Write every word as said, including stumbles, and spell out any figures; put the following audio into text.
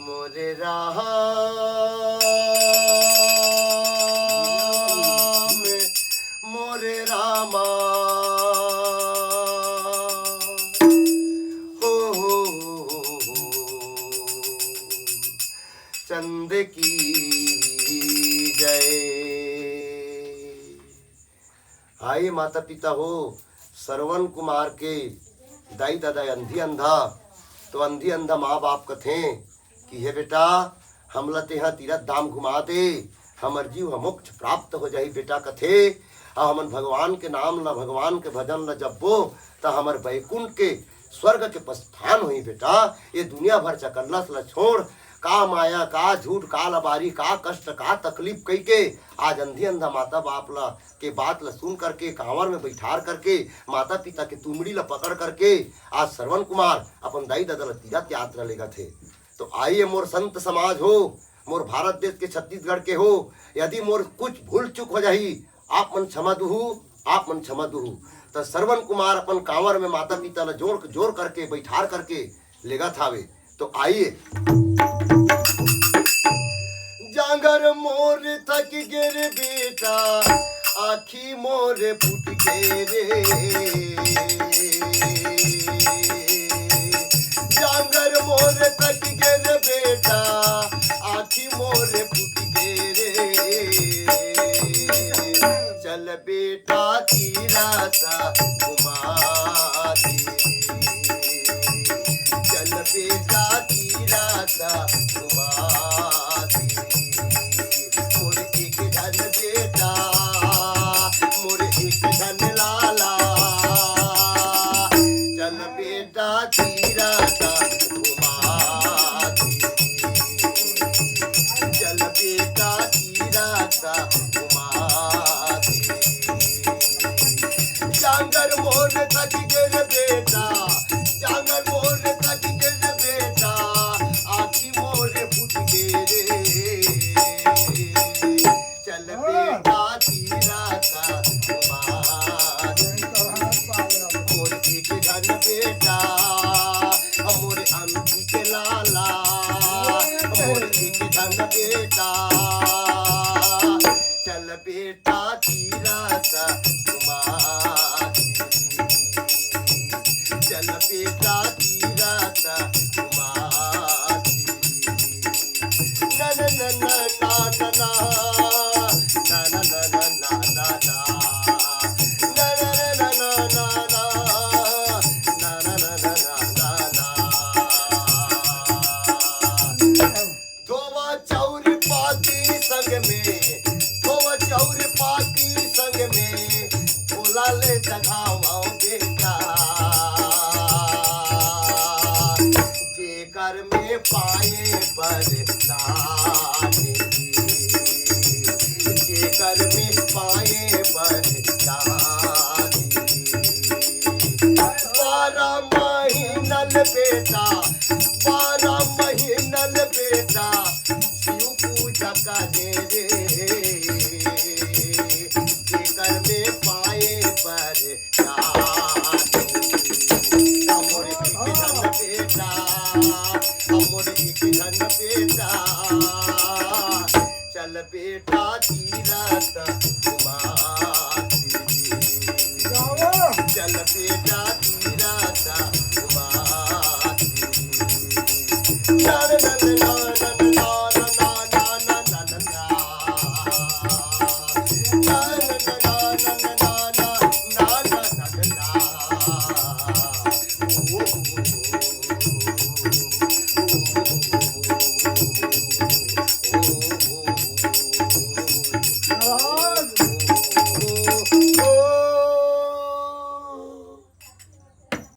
मोरे राम, मोरे रामा, हो, हो, हो, हो, हो, चंद की जय। हाय माता पिता हो, श्रवण कुमार के दाई ददा अंधी अंधा, तो अंधी अंधा माँ बाप कथे कि हे बेटा, हमला तेहा तीरथ धाम घुमा दे, हमर जीव ह मोक्ष प्राप्त हो जाही बेटा कथे। अउ हमन भगवान के नाम ला, भगवान के भजन ला जपबो, त हमर बैकुंठ के, स्वर्ग के प्रस्थान होही बेटा। ये दुनिया भर चकल्लस ला छोड़, का माया, का झूठ, का लबारी, का कष्ट, का तकलीफ कहिके आज अंधी अंधा माता बाप ला के बात ला सुन करके, कांवर में बैठार करके, माता पिता के तुमड़ी ला पकड़ करके आज श्रवण कुमार अपन दाई ददा ला तीरथ यात्रा लेगत हे। तो आइए मोर संत समाज हो, मोर भारत देश के छत्तीसगढ़ के हो, यदि मोर कुछ भूल चूक हो जाही, आप मन क्षमा दुहू, आप मन क्षमा दुहू। त श्रवण कुमार अपन कांवर में माता पिता ला जोर, जोर करके, बैठार करके लेगत हावे। तो आइए। जांगर मोर थक गे रे बेटा, आँखी मोर फूट गे रे। जांगर मोर थक गे रे बेटा, आँखी मोर फूट गे रे। चल बेटा तीरथ घुमा दे, चल बेटा तीरथ घुमा दे। मोर एक झन बेटा, मोर एक झन लाला, चल बेटा तीरथ घुमा दे। चल बेटा तीरथ घुमा दे। जांगर मोर थक गे रे बेटा, जांगर मोर थक गे रे बेटा, आँखी मोर फूट गे रे। चल बेटा तीरथ घुमा दे। मोर एक झन बेटा, मोर अंधी के लाला, मोर एक झन बेटा, चल बेटा तीरथ घुमा दे। चल बेटा तीरथ घुमा दे। ना, ना, ना, ना, ना, ना, ना। ना, ना, ना, ना, ना, ना, ना। ना, ना, ना, ना, ना, ना। ना, ना, ना, ना, ना, ना, ना। धोवा चाउर पाती संग में, धोवा चाउर पाती संग में, भोला ले चघावा बेटा। जेकर में पाए बरदान, जेकर में पाए बरदान। बारह महीनल बेटा, बारह महीनल बेटा, शिव पूजा करे रे। जेकर में पाए बरदान। मोर एक झन बेटा, मोर एक झन बेटा, चल बेटा तीरथ घुमा दे। चल बेटा तीरथ घुमा दे। ना, ना, ना, ना,